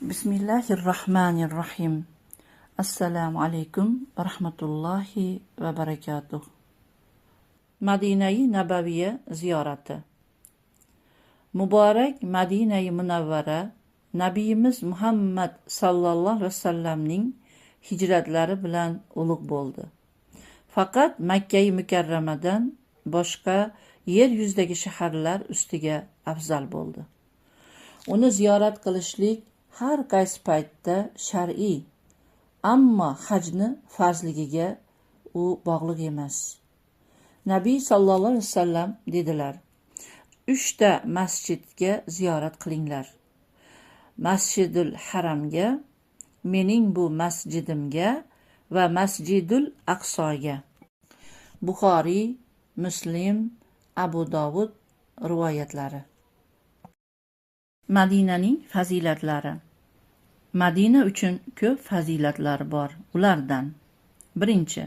Bismillahirrahmanirrahim. Assalomu alaykum va rahmatullohi va barakatuh. Madinai Nabaviya ziyorati. Muborak Madinai Munavvara Nabiyimiz Muhammad sallallohu alayhi vasallamning hijratlari bilan ulug' bo'ldi. Faqat Makkai Mukarramadan boshqa yer yuzidagi shaharlar ustiga afzal bo'ldi. Uni ziyorat qilishlik har qaysi paytda shar'iy, ammo hajni farzligiga u bog'liq emas. Nabiy sallallohu alayhi vasallam dedilar: 3 ta masjidga ziyorat qilinglar. Masjidul Haramga, mening bu masjidimga va Masjidul Aqsoga. Buxoriy, Muslim, Abu Dovud rivoyatlari. Madinaning fazilatlari. Madina uchun ko'p fazilatlar bor. Ulardan: birinchi,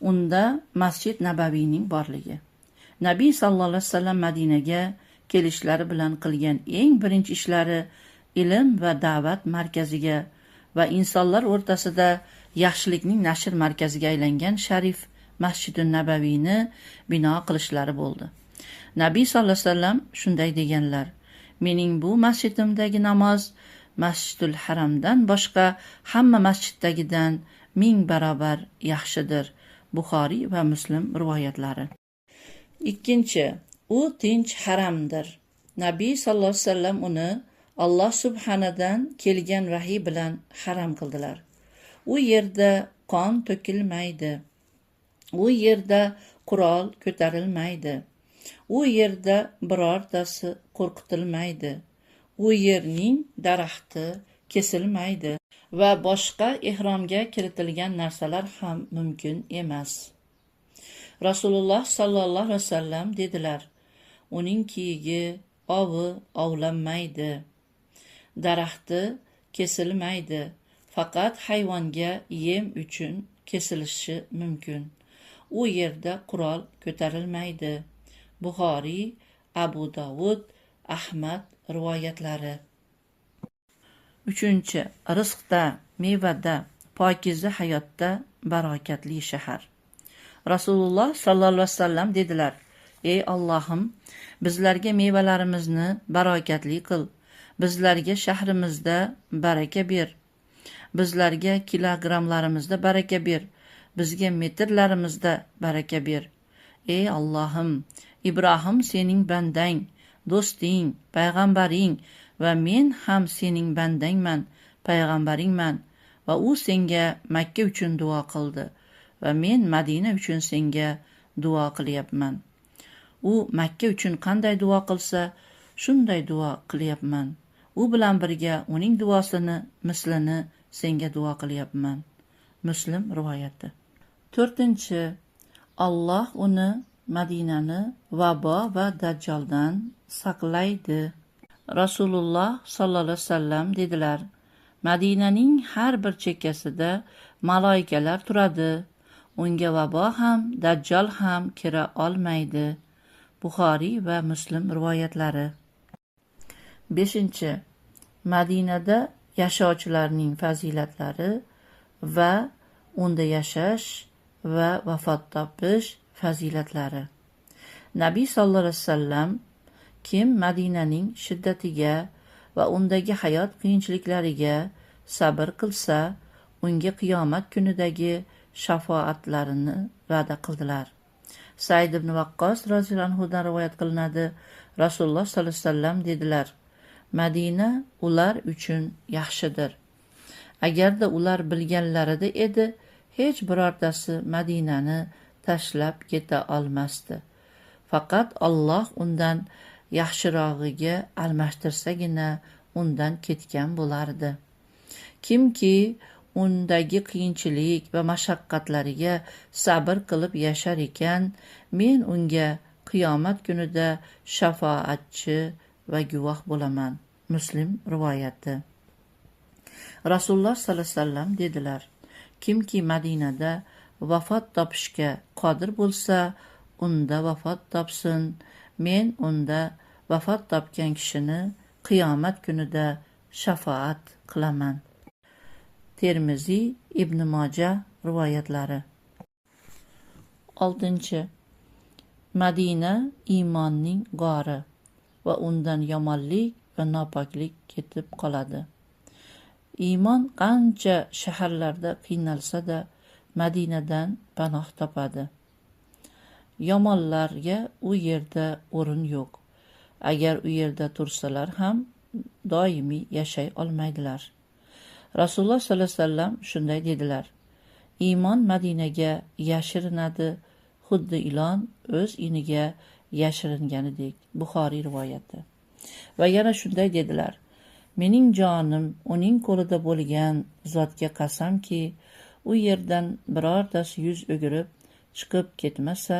unda Masjid Nabaviyning borligi. Nabiy sallallohu alayhi vasallam Madinaga kelishlari bilan qilgan eng birinchi ishlari ilm va da'vat markaziga va insonlar o'rtasida yaxshilikning nashr markaziga aylangan sharif Masjidun Nabaviyni bino qilishlari bo'ldi. Nabiy sallallohu alayhi vasallam shunday deganlar: mening bu masjidimdagi namoz Masjidul Haramdan boshqa hamma masjiddagidan 1000 barobar yaxshidir. Buxoriy va Muslim rivoyatlari. Ikkinchi, u tinch haramdir. Nabiy sallallohu alayhi vasallam uni Alloh subhanadan kelgan vahiy bilan haram qildilar. U yerda qon to'kilmaydi. U yerda qurol ko'tarilmaydi. U yerda birortasi qo'rqitilmaydi. U yerning daraxti kesilmaydi va boshqa ehromga kiritilgan narsalar ham mumkin emas. Rasululloh sallallohu alayhi vasallam dedilar: uning kiyigi, ovi ovlanmaydi, daraxti kesilmaydi, faqat hayvonga yem uchun kesilishi mumkin. U yerda qurol ko'tarilmaydi. Buxoriy, Abu Dovud, Ahmad rivoyatlari. Uchinchi, rizqda, mevada, pokiza hayotda barakatli shahar. Rasululloh sallallohu alayhi vasallam dedilar: ey Allohim, bizlarga mevalarimizni barakatli qil, bizlarga shahrimizda baraka ber, bizlarga kilogrammlarimizda baraka ber, bizga metrlarimizda baraka ber. Ey Allohim, Ibrohim sening bandang, do'sting, payg'ambaring va men ham sening bandangman, payg'ambaringman va u senga Makka uchun duo qildi va men Madina uchun senga duo qilyapman. U Makka uchun qanday duo qilsa, shunday duo qilyapman. U bilan birga uning duosini mislini senga duo qilyapman. Muslim rivoyati. To'rtinchi, Alloh uni Madinani vabo va dajjoldan saqlaydi. Rasululloh sallallohu alayhi vasallam dedilar: Madinaning har bir chekkasida maloikalar turadi. Unga vabo ham, dajjol ham kira olmaydi. Buxoriy va Muslim rivoyatlari. Beshinchi, Madinada yashovchilarning fazilatlari va unda yashash va vafot topish fazilatlari. Nabiy sallallohu alayhi vasallam kim Madinaning shiddatiga va undagi hayot qiyinchiliklariga sabr qilsa, unga qiyomat kunidagi shafoatlarini va'da qildilar. Said ibn Vaqqos roziyallohu anhudan rivoyat qilinadi. Rasululloh sollallohu alayhi vasallam dedilar: Madina ular uchun yaxshidir. Agarda ular bilganlarida edi, hech birortasi Madinani tashlab keta olmasdi. Faqat Alloh undan yaxshirog'iga almashtirsagina undan ketgan bo'lardi. Kimki undagi qiyinchilik va mashaqqatlariga sabr qilib yashar ekan, men unga qiyomat kunida shafoatchi va guvoh bo'laman. Muslim rivoyati. Rasululloh sollallohu alayhi vasallam dedilar: kimki Madinada vafot topishga qodir bo'lsa, unda vafot topsin. Men unda vafot topgan kishini qiyomat kunida shafoat qilaman. Termiziy, Ibn Moja rivoyatlari. 6. Madina iymonning g'ori va undan yomonlik va nopoklik ketib qoladi. Iymon qancha shaharlarda qiynalsa-da, Madinadan panoh topadi. Yomonlarga u yerda o'rin yo'q. Agar u yerda tursalar ham doimiy yashay olmaydilar. Rasululloh sollallohu alayhi vasallam shunday dedilar: Iymon Madinaga yashirinadi, xuddi ilon o'z iniga yashiringanidek. Buxoriy rivoyati. Va yana shunday dedilar: Mening jonim uning qo'lida bo'lgan zotga qasamki, u yerdan birortasi yuz o'girib chiqib ketmasa,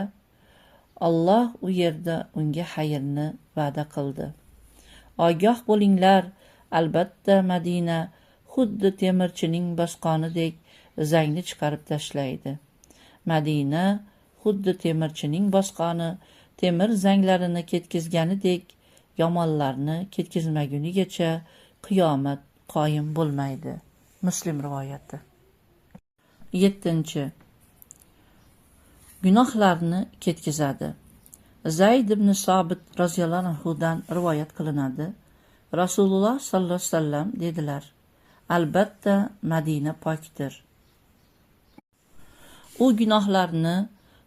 Alloh u yerda unga xayrni va'da qildi. Ogoh bo'linglar, albatta Madina xuddi temirchining bosqonidek zangni chiqarib tashlaydi. Madina xuddi temirchining bosqoni temir zanglarini ketkizganidek yomonlarni ketkizmagunigacha qiyomat qoyim bo'lmaydi. Muslim rivoyati. 7. Gunohlarni ketkizadi. Zayd ibn Sobit roziyallohu anhudan rivoyat qilinadi. Rasululloh sollallohu alayhi vasallam dedilar: Albatta Madina pokdir. U gunohlarni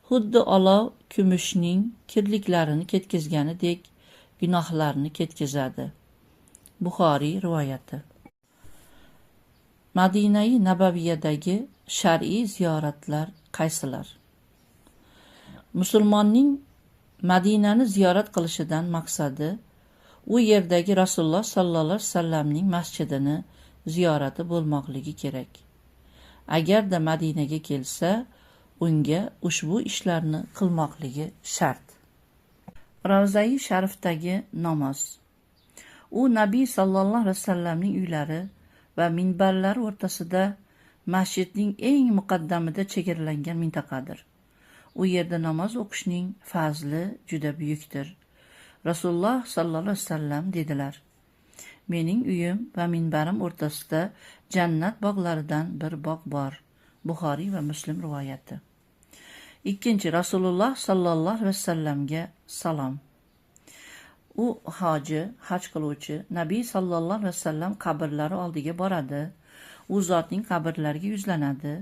xuddi olov kumushning kirliklarini ketkizganidek gunohlarni ketkizadi. Buxoriy rivoyati. Madinai Nabaviyadagi shar'iy ziyoratlar qaysilar? Musulmonning Madinani ziyorat qilishidan maqsadi u yerdagi Rasululloh sollallohu alayhi vasallamning masjidini ziyorati bo'lmoqligi kerak. Agarda Madinaga kelsa, unga ushbu ishlarni qilmoqligi shart. Ravzai Sharifdagi namoz. U Nabiy sallallohu alayhi vasallamning uylari va minbarlari o'rtasida masjidning eng muqaddamida chegaralangan mintaqadir. U yerda namoz o'qishning fazli juda buyukdir. Rasululloh sallallohu alayhi vasallam dedilar: Mening uyim va minbarim o'rtasida jannat bog'laridan bir bog' bor. Buxoriy va Muslim rivoyati. 2. Rasululloh sallallohu alayhi vasallamga salom. U hoji, haj qiluvchi Nabiy sallallohu alayhi vasallam qabrlari oldiga boradi. U zotning qabrlariga yuzlanadi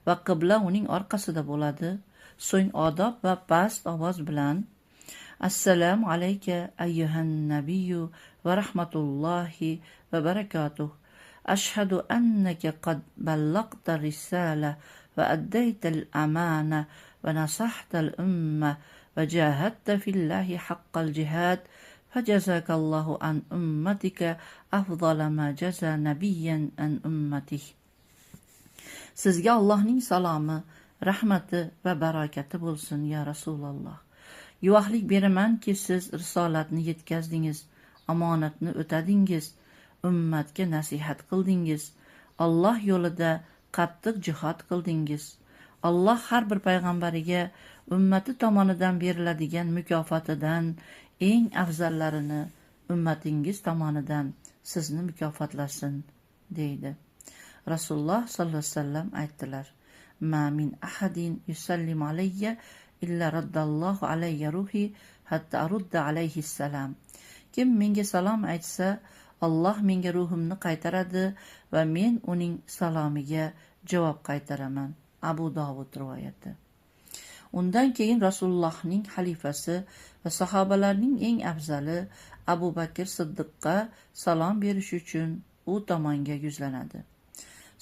va qibla uning orqasida bo'ladi. So'ng odob va past ovoz bilan Assalomu alayka ayyuhan nabiyyu va rahmatullohi va barakatuh. Ashhadu annaka qad ballagta risala va addayta al-amana va nasahta al-umma va jahadta fillahi haqqal jihad. Fajazakallohu an ummatika afdala ma jaza nabiyyan an ummatih. Sizga Allohning salomi, rahmati va barakati bo'lsin, ya Rasululloh. Guvohlik beramanki, siz risolatni yetkazdingiz, omonatni o'tadingiz, ummatga nasihat qildingiz, Alloh yo'lida qattiq jihad qildingiz. Alloh har bir payg'ambariga ummati tomonidan beriladigan mukofotidan eng afzallarini ummatingiz tomonidan sizni mukofotlasin, deydi. Rasululloh sollallohu alayhi vasallam aytdilar: Ma min ahadin yusallimu alayya illa raddallohu alayya ruhi hatta arudda alayhi salam. Kim menga salom aytsa, Alloh menga ruhimni qaytaradi va men uning salomiga javob qaytaraman. Abu Dovud rivoyati. Undan keyin Rasulullohning xalifasi va sahobalarning eng afzali Abu Bakr Siddiqqa salom berish uchun u tomonga yuzlanadi.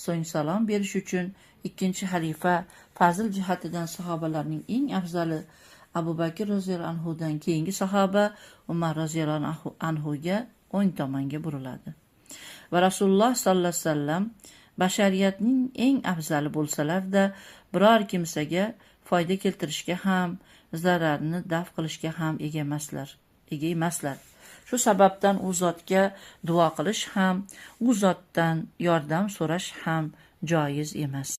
So'ng salom berish uchun ikkinchi xalifa fazil jihatidan sahobalarning eng afzali Abu Bakr roziyallohu anhudan keyingi sahoba Umar roziyallohu anhuga o'ng tomonga buriladi. Va Rasululloh sollallohu alayhi vasallam bashariyatning eng afzali bo'lsalar-da, biror kimsaga foyda keltirishga ham, zararni daf qilishga ham ega emaslar. Shu sababdan u zotga duo qilish ham, u zotdan yordam so'rash ham joiz emas.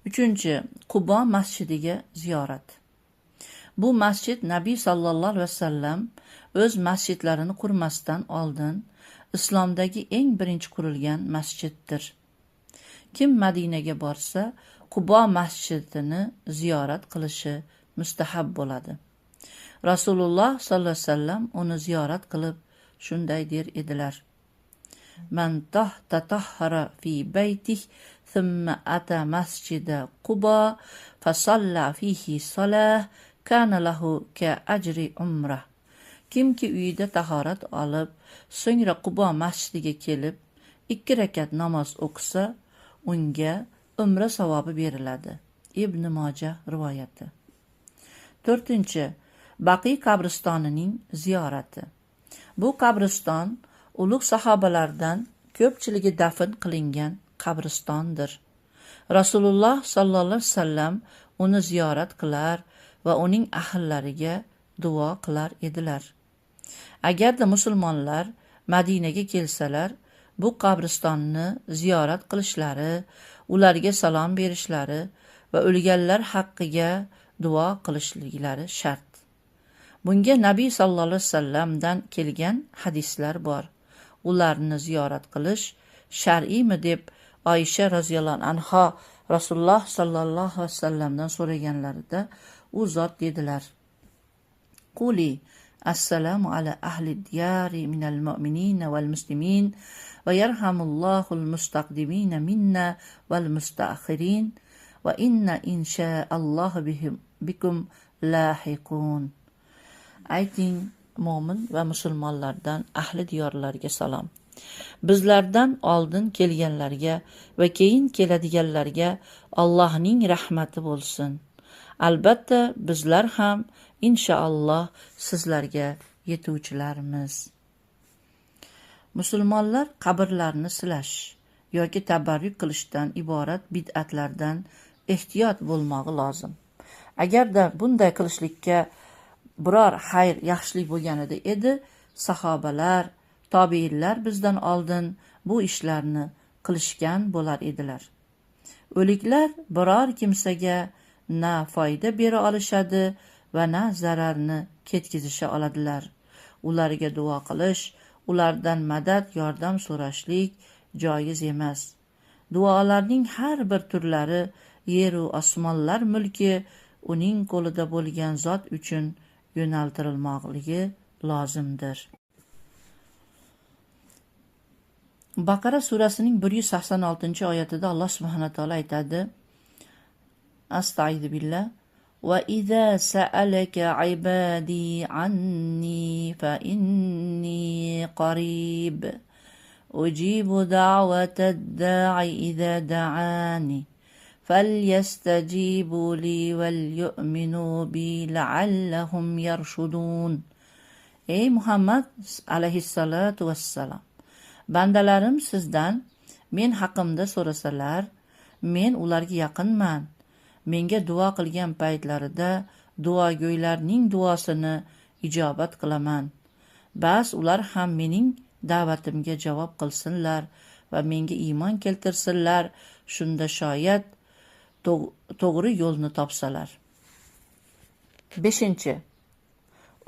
3. Qubo masjidiga ziyorat. Bu masjid Nabiy sallallohu alayhi vasallam o'z masjidlarini qurmasdan oldin islomdagi eng birinchi qurilgan masjiddir. Kim Madinaga borsa, Qubo masjidini ziyorat qilishi mustahab bo'ladi. Rasululloh sollallohu alayhi vasallam uni ziyorat qilib shunday der edilar: Man tatahhara fi baytih thumma ata masjida Qubo fasalla fihi salah kana lahu ka ajri umrah. Kimki uyida tahorat olib, so'ngra Qubo masjidiga kelib 2 rakat namoz o'qisa, unga umra savobi beriladi. Ibn Moja rivoyati. 4. Baqiy qabristonining ziyorati. Bu qabriston ulug' sahobalardan ko'pchiligi dafn qilingan qabristondir. Rasululloh sallallohu alayhi vasallam uni ziyorat qilar va uning ahllariga duo qilar edilar. Agarda musulmonlar Madinaga kelsalar, bu qabristonni ziyorat qilishlari, ularga salom berishlari va o'lganlar haqqiga duo qilishliklari shart. Bunga Nabiy sallallohu alayhi vasallamdan kelgan hadislar bor. Ularni ziyorat qilish shar'iymi deb Oysha roziyallohu anha Rasululloh sallallohu alayhi vasallamdan so'raganlarida u zot dedilar: Quli assalomu ala ahli diyari minal mu'minina wal muslimin va yarhamullohul mustaqdimina minna wal mustaakhirin va inna inshaallohu bikum lahiqun. Ayting, mo'min va musulmonlardan ahli diyorlarga salom. Bizlardan oldin kelganlarga va keyin keladiganlarga Allohning rahmati bo'lsin. Albatta bizlar ham inshaalloh sizlarga yetuvchilarmiz. Musulmonlar qabrlarni silash yoki tabarruk qilishdan iborat bid'atlardan ehtiyot bo'lmog'i lozim. Agarda bunday qilishlikka biror xayr, yaxshilik bo'lganida edi, sahobalar, tobiinlar bizdan oldin bu ishlarni qilishgan bo'lar edilar. O'liklar biror kimsaga na foyda bera olishadi va na zararni ketkizisha oladilar. Ularga duo qilish, ulardan madad, yordam so'rashlik joiz emas. Duolarning har bir turlari yer va osmonlar mulki uning qo'lida bo'lgan zot uchun yo'naltirilmoqligi lozimdir. Baqara surasining 186-oyatida Alloh subhanahu va taolo aytadi: Astaizu billah va iza sa'alaka ibadi anni fa inni qarib ujibu da'watad da'i iza da'ani falyastajibu li wal yu'minu bi la'allahum yarshudun. Ey Muhammad alayhissalatu vassalam, bandalarim sizdan men haqimda so'rasalar, men ularga yaqinman. Menga duo qilgan paytlarida duogo'ylarning duosini ijobat qilaman. Bas ular ham mening da'vatimga javob qilsinlar va menga iymon keltirsinlar, shunda shoyat to'g'ri yo'lni topsalar. 5.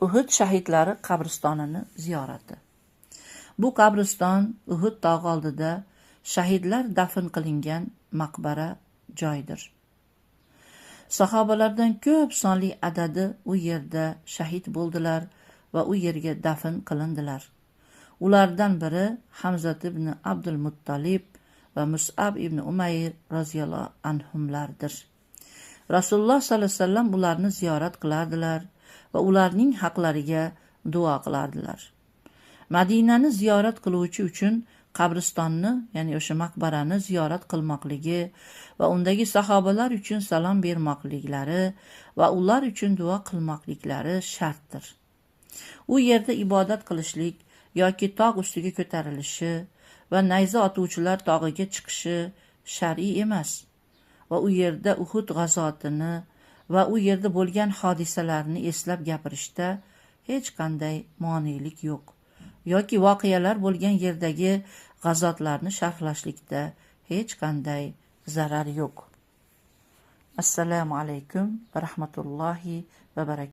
Uhud shahidlari qabristonini ziyorati. Bu qabriston Uhud tog'i oldida shahidlar dafn qilingan maqbara joydir. Sahobalardan ko'p sonli adadi u yerda shahid bo'ldilar va u yerga dafn qilindilar. Ulardan biri Hamzat ibn Abdul Muttalib va Mus'ab ibn Umayr roziyallohu anhumlardir. Rasululloh sollallohu alayhi vasallam ularni ziyorat qilardilar va ularning haqlariga duo qilardilar. Madinani ziyorat qiluvchi uchun qabristonni, ya'ni o'sha maqbarani ziyorat qilmoqligi va undagi sahobalar uchun salom bermoqliklari va ular uchun duo qilmoqliklari shartdir. U yerda ibodat qilishlik yoki tog' ustiga ko'tarilishi va nayza otuvchilar tog'iga chiqishi shar'iy emas va u yerda Uhud g'azotini va u yerda bo'lgan hodisalarni eslab gapirishda hech qanday monelik yo'q yoki voqealar bo'lgan yerdagi g'azotlarni sharhlashlikda hech qanday zarar yo'q. Assalomu alaykum va rahmatullohi va barakatuh.